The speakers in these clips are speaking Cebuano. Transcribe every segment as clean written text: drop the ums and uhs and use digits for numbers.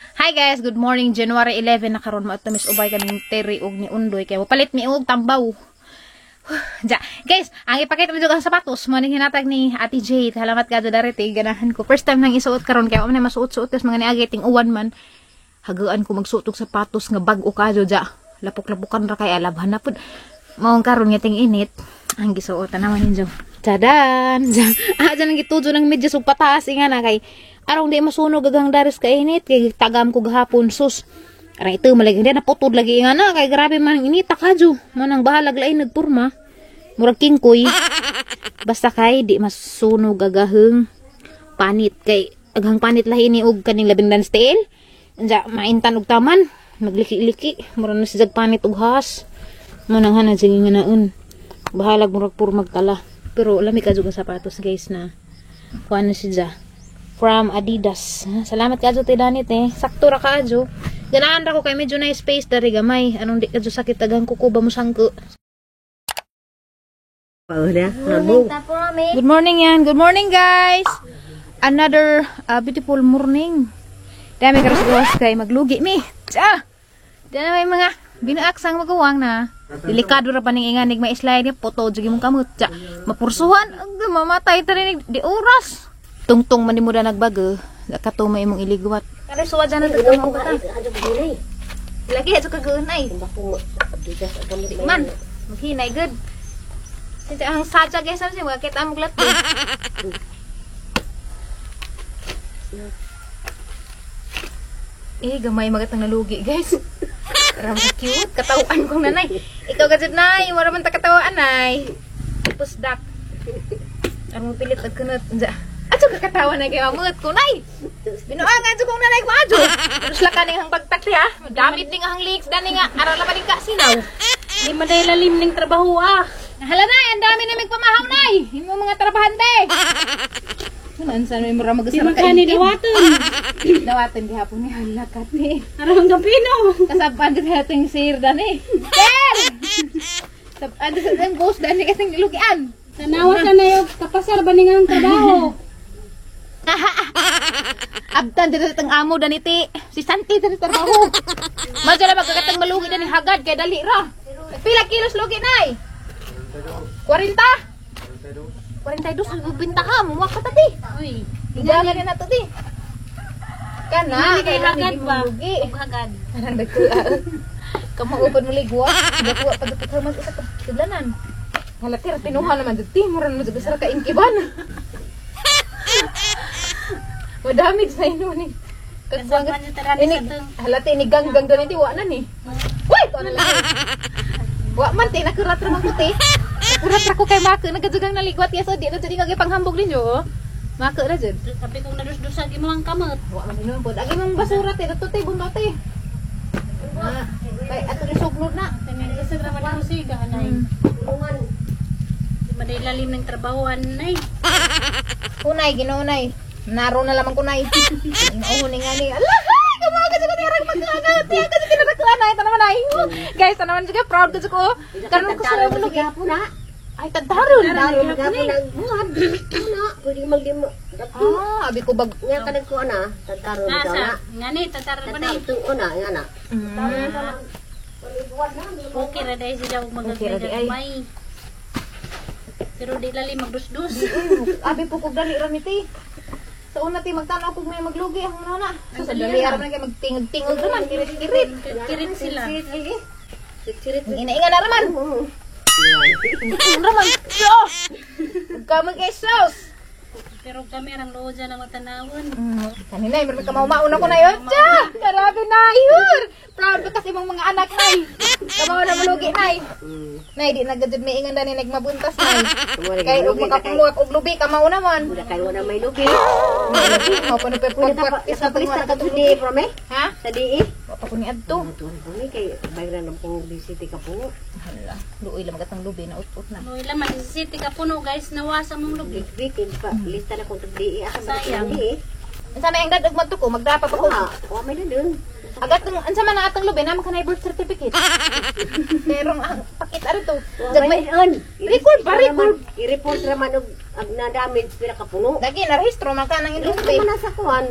Hi guys, good morning. January 11 na karon, mo mis ubay kaming Terry og ni Undoy kay palit mi og tambaw. Ja, guys, ang ipakita mo ang sapatos mo ning hinatag ni Ate Jade. Salamat ka darete, ganahan ko. First time nang isuot karon kay wa man masuot-suot tas mga niagi ting uwan man. Hagaan ko magsuot og sapatos nga bag-o kadyo ja. Lapok-lapokan ra kay alabhan na pud. Maong karon nga ting init, ang gisuotan naman ninyo. Tadan! Ja. Ah, dyan ang gitujo ng medyas ug pataas nga na kay arong di masunog agang daris ka init kay tagam ko gahapon, sus. Arang ito malagi hindi naputod lagi nga na kay grabe man ang init kadyo. Manang bahalag lain nagpurma. Murag kingkoy. Basta kay di masunog agaheng panit kay aghang panit lahi ni og kaning labing dan steel. Anja maintan og taman magliki-liki mura na siyag panit og has. Manang hana sige nga naon. Bahalag murag puro magtala. Pero lami ka ang sapatos guys na kuan na siya from Adidas. Salamat ka te Danit eh. Sakto ra ka adyo. Ganahan ra ko kay medyo na space dari gamay. Anong di kadyo sakit agang kuko ba mo sangko. Good morning yan. Good morning guys. Another beautiful morning. Dami karos gawas kay maglugi mi. Tsa. Diyan may mga binaaksang maguwang na. Delikado ra pa ning inganig may slide niya puto jud imong kamot. Tsa. Mapursuhan ag mamatay ta rin di oras. Tungtong man nimo da nagbago. Kato may imong iligwat. Kare suwa dyan na tagdamo ka ta. Lagi adto kagunay. Man, maghinay good. Kasi ang sadya guys, sabi siya, kita ang maglat. Eh, gamay magatang nalugi guys. Parang cute, katawaan kong nanay. Ikaw gajud nay, wala man ta katawaan nay. Pusdak. Ang pilit ag kunot. Adto ka katawa na kay mamut ko nay. Binuang adto kong nanay ko adto. Terus la kaning ang bagtak ha. Damit ning ang leaks dani nga aral la pa din ka sinaw. Di man dahil lalim ning trabaho ah. Hala nay, ang dami na pamahaw nay. Imo mga trabahante. Kunan sa may mura Di magasara man kani dawaton. Dawaton gihapon ni hala kati. Arang gapino. Kasapan ka sa ating sir dani. Sir! Sapan sa ating boss dani kasing lugian. Tanawa sa na yung kapasar ba ning ang trabaho. Abtan dito sa amo dani ti. Si Santi dito sa trabaho. Madyo na magkagatang malugi dani hagad kay dali ra. Pila kilos lugi nay? 40? 42 ang binta ka, muwa ka tati. Uy, Ligagan na nato ti. Kana, Hindi kay hagad ba? Lugi. Og hagad. Parang dagkuha. Kamaupan mo ligwa. Dagkuha pag pagkamas isa ka tudlanan. Hala tira tinuha naman jud ti mura naman jud sa kainkiban. Madamage na ino ni. Kasapan sa tarani Ini sa tong. hala ti ni ganggang doon ti wa na ni. Uy, to na lang. Wa man ti nakurat ra man ko ti. Nakurat ra ko kay Mako nagajugang naligwat ya so di na jud nga panghambog ninyo. Oh. Mako ra jud. Sabi kong nadusdusag imo ang kamot. Wa man hinuon pod. Agi mong basura ti dato ti bundo ti. Ah, kay ato ni sugnod na. Tinigusag ra man ako siga anay. Di man dahil lalim ng trabaho anay. Kunay, ginuunay. Naro na lamang kunay. Nauhuni nga ni. Ala, ay, kamaw ka sa kanirang pagkakaw. Tiyan ka sa kinatakuan ay. Tanaman ay. Guys, tanaman juga. Proud ka sa ko. Karoon ko sa mulog. Ay, tagtaron. Ah, abi ko bag. Nasa, ngani tatar ba ni? Okay ra dahil sila og Okay ra di ay. magagmay. Pero di lalim magdusdus. Abi po kog dali ra ni ti. Sa una ti magtanaw kog may maglugi ang una na. So sa dali ra man kay magtingog-tingog raman, kirit-kirit. Kirit sila. Ina-inga na raman. Raman. Yo. Kamag sauce. Pero kami ang loob dyan ang matanawon. Kanina, meron ka maumauna ko na yun. Tiya! Grabe na, ihur! Proud ka kasi mong mga anak, nay. Kamaw na malugi, nay. Nay, di nagadjud may ingan dani nagmabuntas, nay. Kay og makapumuak og lubi, kamaw naman. Mao pa na practice na tungwa na katong lubi. Ha? Wa pa ko ni adto. Hala, luoy lang magatang lubi na ut-ut na. Luoy lang, masisiti ka puno guys, nawasa mong lubi. Sayang. Unsa may ang dad og magtuko, magdapa pa ko. Agat ng unsa man ang atong lubi na kanay birth certificate. Pero ang pakita rito. May record pa record. I-report raman og na damage pila ka puno. Lagi na rehistro man ka nang Dito lubi. man sa kuan.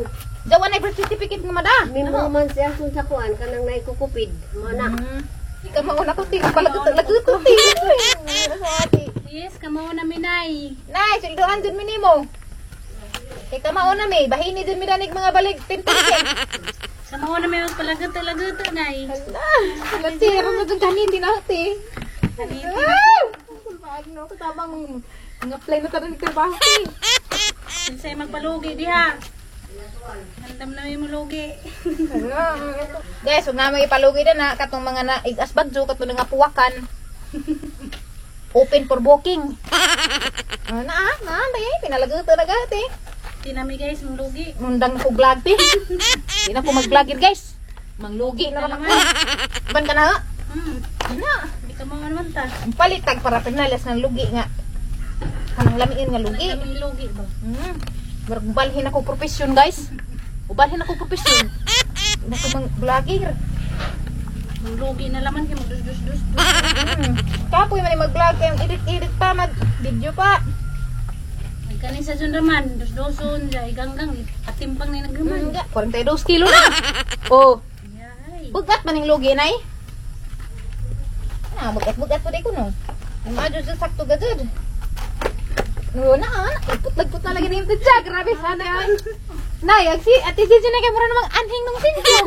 Jawa na birth certificate nga mada. Mimo man siya kung sa kuan kanang naikukupid. Mo na. Ikaw mauna ko, ti. Palaguto, ti. Yes, kamao na minay. Nay, sildoan dun minimo. Kay kamao na mi, bahini dun mi danig mga balik 10%. Sa mga na may magpalagot-lagot nay. Hala, hala, ti, aron na dun kanin din ate. Ah! Paano ko tamang mga apply na tayo ng trabaho, ti. Sinsay magpalugi diha. Andam na may mulugi. Guys, huwag na may ipalugi na na katong mga na igas bagyo, katong nga puwakan. Open for booking. Ah, na, na, na, pinalaguto na gati. Tinami guys, mulugi. Mundang na ko vlog, ti. Di na ko mag-vlogger, guys. Manglugi na naman. Ban ka na, ha? Na. Di ka mga naman ta. Ang palitag para pinalas ng lugi nga. Kanang lamiin nga lugi. May lugi ba? Murag balhin ako profesyon, guys. Ubalhin ako profesyon. Hindi ako mang vlogger. Mulugi na laman kay magdus-dus-dus. Kapoy man yung mag-vlog kay edit-edit pa, mag-video pa. Kanin sa dyan raman, dus-duson, ja iganggang, atimpang ni naggaman. Ga, 42 kilo na. Oh, Yay. bugat man yung lugi nay. Na, bugat-bugat po di ko no. Yung mga dyan sakto ga dyan. No, na, ah, lagput-lagput na lagi na yung tadya. Grabe, sana yan. Nay, ag si Ate Gigi na kay mura namang anhing nung sinyo.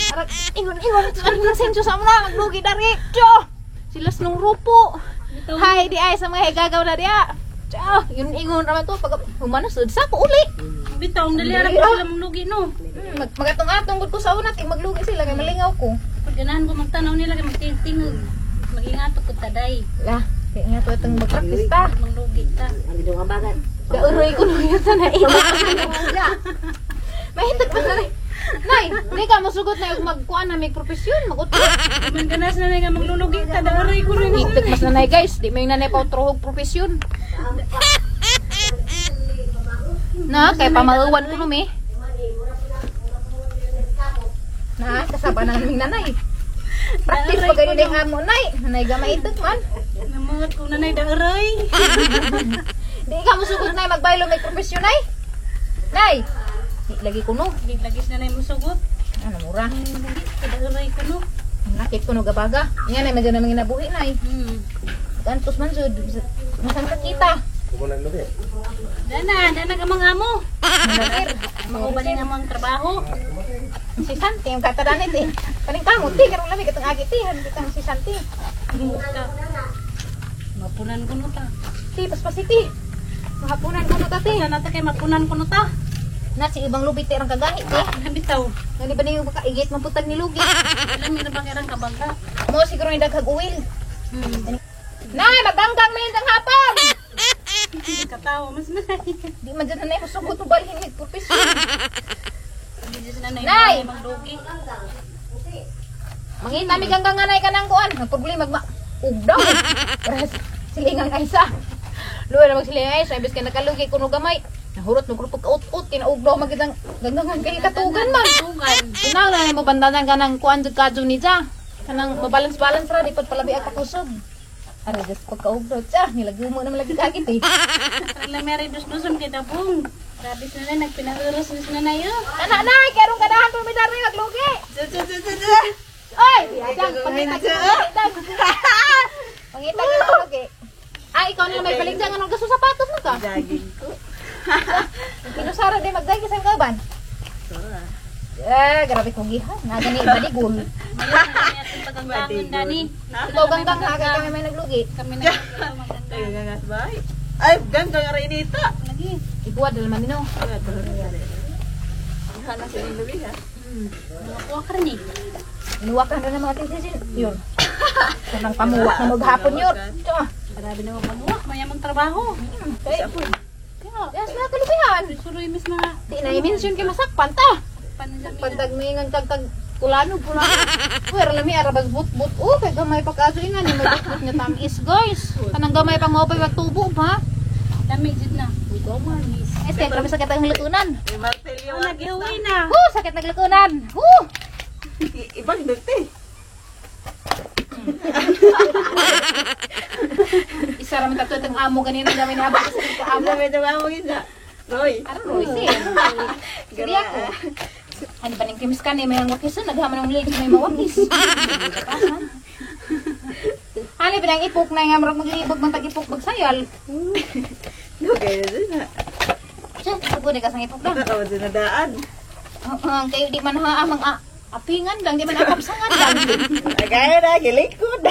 Arag, ingon-ingon, anhing nung sinyo sa mga maglugi dari. Tiyo! Silas nung rupo. Hi, di ay sa mga higagaw na diya. Tiyo, yun ingon naman to. Pag humanos, sa ko uli. Bitaw, ang dali ara ko sila mulugi no. Magatong-atong gud ko sa una, ti maglugi sila kay malingaw ko. Pag ganahan ko magtanaw nila kay magtingtingog. Magingato ko taday. Lah, kaya nga to itong mag-practice ta. Manglugi ta. Ang gidong abagan. Gauroy ko nung yun sa naitag. Mahitag pa na. Nay, di ka musugot na yung magkuan na may profesyon, mag-utro. Man ganas na nga maglulugi ta, daray ko rin. Hitag mas nanay guys, di may nanay pa utrohog profesyon. Na, kay pamaluwan ko numi. Na, kasaba na naming nanay. Practice pa ganyan yung amo, nay. Nanay ga maitag man. Namangat ko nanay daray. Di ka musugot nay magbaylo may profesyon nay. Nay, di lagi ko no. Di lagi na nay musugot. Ano mura? Manglugi ta daray ko no. Nakit ko no gabaga. Nga nay medyo namang ginabuhi nay. Gantos man jud. Masan ka kita? Dana, dana ka mga amo. Manakir. Mauban nga mga trabaho. Si Santi ang katadanit eh. Kaning kamot ti karong lami katong agi ti han kitang si Santi. Mapunan ko no ta. Ti paspasiti. Mahapunan ko no ta ti. Sana ta kay mapunan ko no ta. Na si ibang lubit ti ang kagahi ti. Bitaw. Ngani ba niyo baka igit maputag ni lugi. Alam mo na bang irang kabaga? Mo siguro ni daghag uwil. Nay, maganggang man yung hapon. Katawa mas nanay. Di man dyan nanay kusog ko balhin ni profesyon. Di dyan nanay. Nay! Maglugi. Mangita mi ganggang nga nay kanang kuan. Ang problema magma ugdaw. Parehas silingang aysa. Luwa na magsilingang aysa imbes kay nakalugi kuno gamay. Nahurot mo grupo kaut-ut kinaugdaw magitang ganggangan kay katugan man. Tugan. Unang na mo bandanan kanang kuan jud kadyo ni ja. Kanang mabalance-balance ra di pod palabi ang kakusog. Aray just pagkaugdaw tiya nilagumo naman lagi kagit eh. Alam meron dus-duson kay dabong. Grabe sa nanay, nagpinauros na sa nanay oh. Ana nay, karon kanahan pa mi dari maglugi. Oy, diyang pangitag pangitag. Pangitag na lugi. Ah, ikaw na lang may paligya nga nung gaso sapatos mo ka. Jogging ko. Pinusara di magdagi sa kaban. Eh, grabe kong giha. Nga gani badigol. Mayon kami atong paganggangon dani. Ikaw ganggang ha kay kami may naglugi. Kami na maganggang. Ay, gangas ba? Ay, ganggang aray nita. Lagi. Iguwa dal man nino. Hana sa iluwi ha. Mga kuha ka rin eh. Inuwakan na ng mga titisin. Yun. Kanang pamuwak na maghapon yun. Tiyo. Grabe na mapamuwak, mayamang trabaho. Kay, Kaya, yes, mga kalubihan. suroy mis mga Di na i-mention kay masakpan ta. panjamina. Pagdag may ngang tagtag kulano, kulano. Uy, lami arabas but-but. Oh, kay gamay pagkaso inga ni may but-but nga tamis, guys. Kanang gamay pang maupay magtubo ba? Dami jud na. Este, grabe sakit ang likunan. May martilyo. Oh, nag-iuwi na. Huh, sakit ng likunan. Huh! Ibang dugte. Isa ra man tato itong amo ganina dami na abot sa amo. Sabi ito ba mo gina? Roy. Aron Roy si. Sige ako. Ano ba ning krimis ka ni may wakis na naghaman ng lilig may mawakis. Ano ba nang ipok na nga murag maglibog man tag ipok bagsayal. No, kaya na. Siya, pagod ka sang ipok lang. Nakaw din na daan. Ang kayo di man ha ang apingan lang, di man akapsangan lang. Kaya na, gilikod.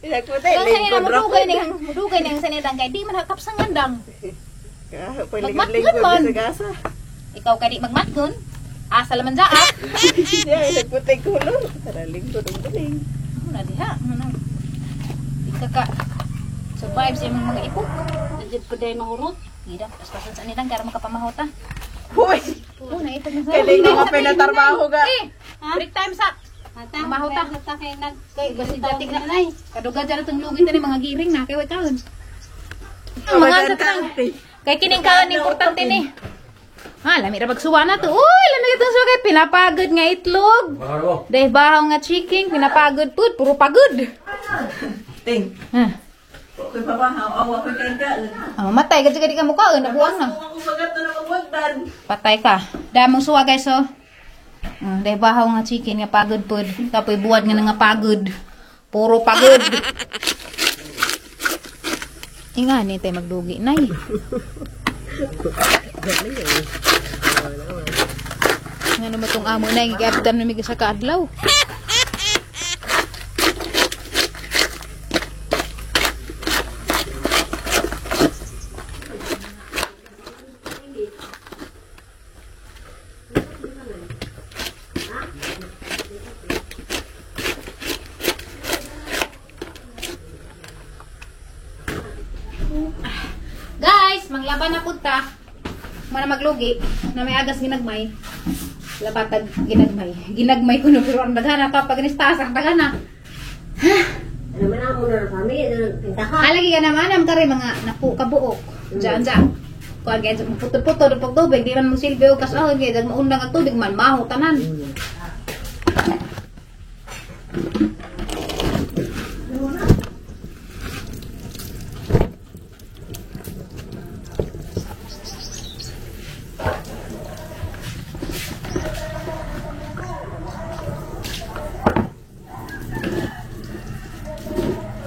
Ilagputay, Kaya sa nila lingkod ra. mudugay ning mudugay ning sa nila kay di man akapsangan lang. Lingkod Magmatngon man. sa gasa. Ikaw kay di magmatgon. Asa laman ja ah. Yeah, ilagputay kulor. Tara, lingkod ang galing. Ano na diha? Ano na? Di ka ka survive sa imong mga ipok. Nandiyan pa dahil mahurot. Gida, paspasan sa nilang kaya makapamahot ah. Hoy! Oh, naipag na sa. Kailan nga pinatarbaho ka. Eh, break time sa. Ata, Mahot ta. ta kay nag Kay basi dating na. nanay. Kaduga dyan itong lugin na ni mga giring na kay way kaon. Ang mga sa tang. Kay kining kaon importante ni. Ah, lami ra bagsuwa na to. Uy, lami itong suwa kay pinapagod nga itlog. Dahil bahaw nga chicken, pinapagod pud, puro pagod. Ting. Ha. Koy papa, awa koy kay ka. Ah, matay ka di ka mukha, nabuang na. Kung bagat na magwagdan. Patay ka. Damong suwa guys oh. Dahil bahaw nga chicken nga pagod pud. Tapoy buwad nga nga pagod. Puro pagod. Inga ni tayo magdugi nay. Nga naman tong amo na giabdan na mig sa kaadlaw. Guys, manglaban na punta. Mana maglugi na may agas ginagmay. Labatag ginagmay. Ginagmay ko no pero ang daghana pa pag nistaas ang daghana. Ano man amo na kami, pintahan. Alagi ka naman am kare mga napu kabuok. Diyan diyan. Kuan kay putol-putol og tubig di man mo silbi og kasahon kay dag maundang ang tubig man maho tanan.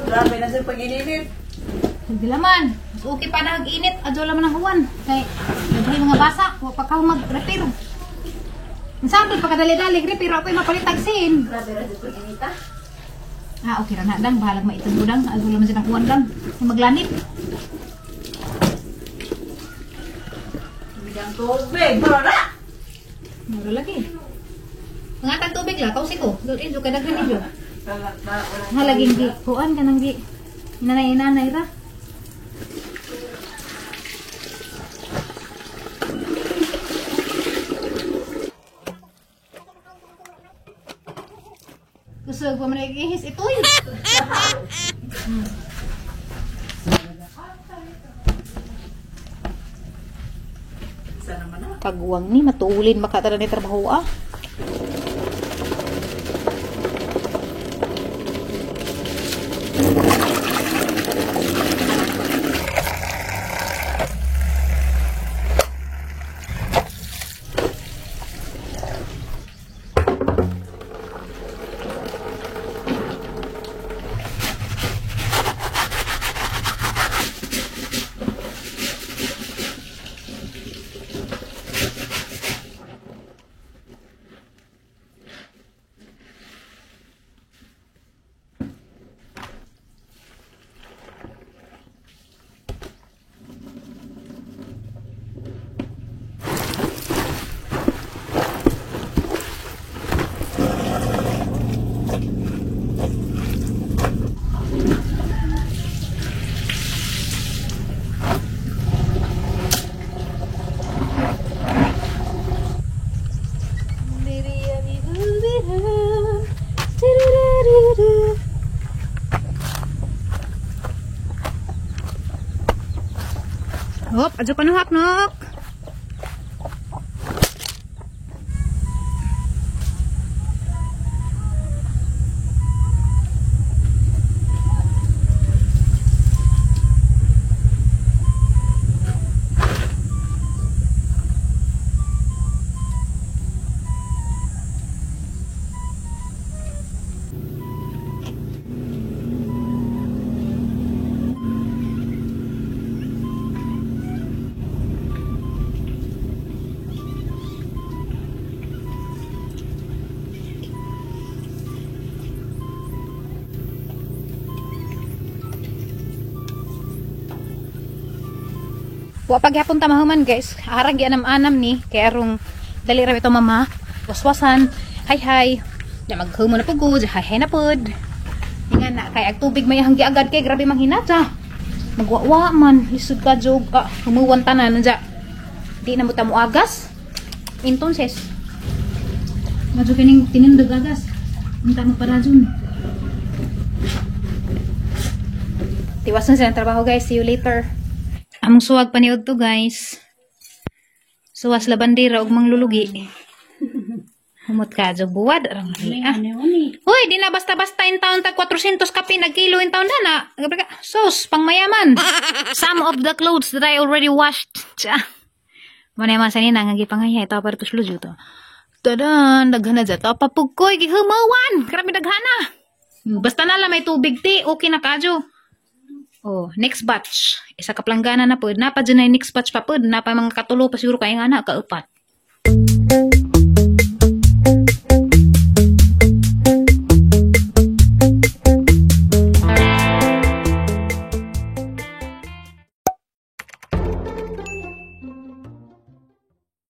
Grabe na sa pag-init. Hindi laman. Mas okay pa na init adyo laman ang huwan. Kay naghi mga basa, wa pa ka mag-repair. Ang pa kadali-dali repair ako mapalit tagsin. Grabe na sa pag-init ah. Ah, okay ra na dang bahalag maitong mo dang adyo laman silang huwan dang. Maglanit. Bigyan tubig. Mura. Mura lagi. Mga tag tubig la, kausi ko. Doon injo ka daghan injo. Halaging gi. Kuan ka nang gi. Inanay inanay ra. Kusog pa man ihis itoy. Isa naman ah. Kagwang ni matuulin makatara ni trabaho ah. Hop, adyo panuhak nok. Wa paghapon ta mahuman, guys. Arang gianam-anam ni kay arong dali ra ito mama. Waswasan. Hi hi. Ya maghumo na pud ko, hi hi na pud. Nga na kay ag tubig may hanggi agad kay grabe manghinata. Magwawa man lisod ka jog ah, humuwan tanan ja. Di na mo ta moagas. Entonces, medyo kining tinindog agas. Unta mo para dun. Tiwasan sila ng trabaho, guys. See you later. Among suwag paniud to, guys. Suwas labandera ug manglulugi. Humot ka jog buwad arang lahi, ah. Ano ni? Hoy, di na basta-basta in town tag 400 kape nag kilo in town na na. Grabe ka. Sus, pangmayaman. Some of the clothes that I already washed. Tsa. Muna man sa nina nga gipangaya ito para to slujo to. Tadan, daghan na dyan. Papugkoy, gihumawan. Grabe daghana. Basta na lang may tubig ti, okay na kadyo. Oh, next batch. Isa ka planggana na pod. Napa dyan na yung next batch pa pod. Napa mga katulo pa siguro kaya nga na, kaupat.